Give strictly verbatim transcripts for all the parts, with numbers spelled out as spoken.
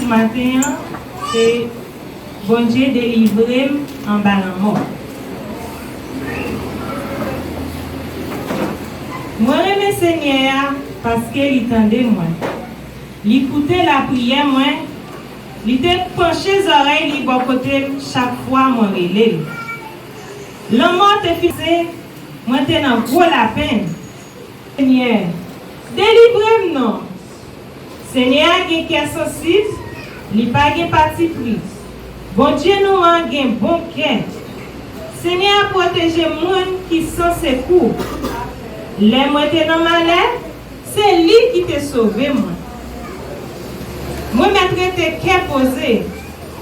Maten an, se Bondye delivre m anba lanmò. Mwen renmen Senyè a paske li tande mwen. Li koute lapriyè mwen, li te panche zòrèy li bò kote m chak fwa mwen rele l. Lanmò te fize, mwen te nan gwo lapenn. Senyè, delivre m non! Senyè a gen kè sansib, li pa gen patipri. Bondye nou an gen bon kè. Senyè a pwoteje moun ki san sekou. Lè mwen te nan malè, se li ki te sove mwen. Mwen mèt rete kè poze,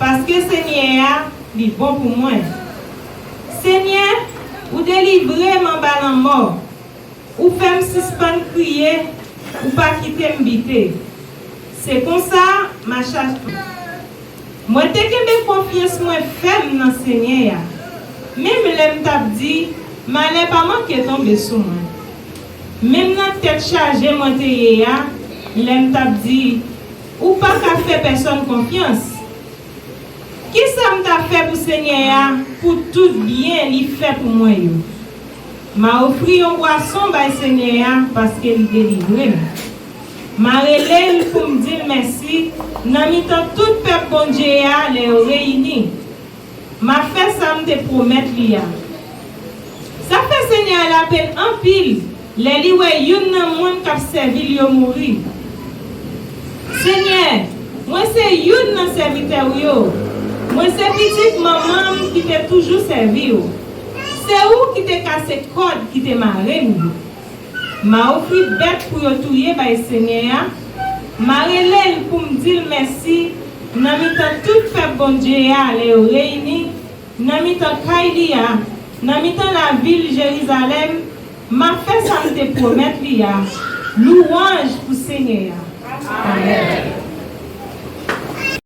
paske Senyè a, li bon pou mwen. Senyè, ou delivre m anba lanmò. Ou fè m sispann kriye, ou pa kite m bite. Se konsa, m a chache. Mwen te kenbe konfyans mwen fèm nan Senyè a, menm lè m t ap di, malè pa manke tonbe sou mwen. Menm nan tèt chaje mwen te ye a, lè m t ap di, ou pa ka fè pèsòn konfyans. Kisa m ta fè pou Senyè a, pou tout byen li fè pou mwen yo? M a ofri yon bwason bay Senyè a paske li delivre m. M a rele l pou m di l mèsi nan mitan tout pèp Bondye a lè yo reyini. M a fè sa m te pwomèt li a. Sa fè Senyè a lapenn anpil lè li wè youn nan moun k ap sèvi l yo mouri. Senyè, mwen se youn nan sèvitè w yo. Mwen se pitit manman m ki te toujou sèvi w. Se ou ki te kase kòd ki te mare m yo. M a ofri bèt pou yo touye bay Senyè a. M a rele l pou m di l mèsi nan mitan tout pèp Bondye a lè yo reyini, nan mitan kay li a, nan mitan lavil Jerizalèm, m a fè sa m te pwomèt li a. Louwanj pou Senyè a. Amèn.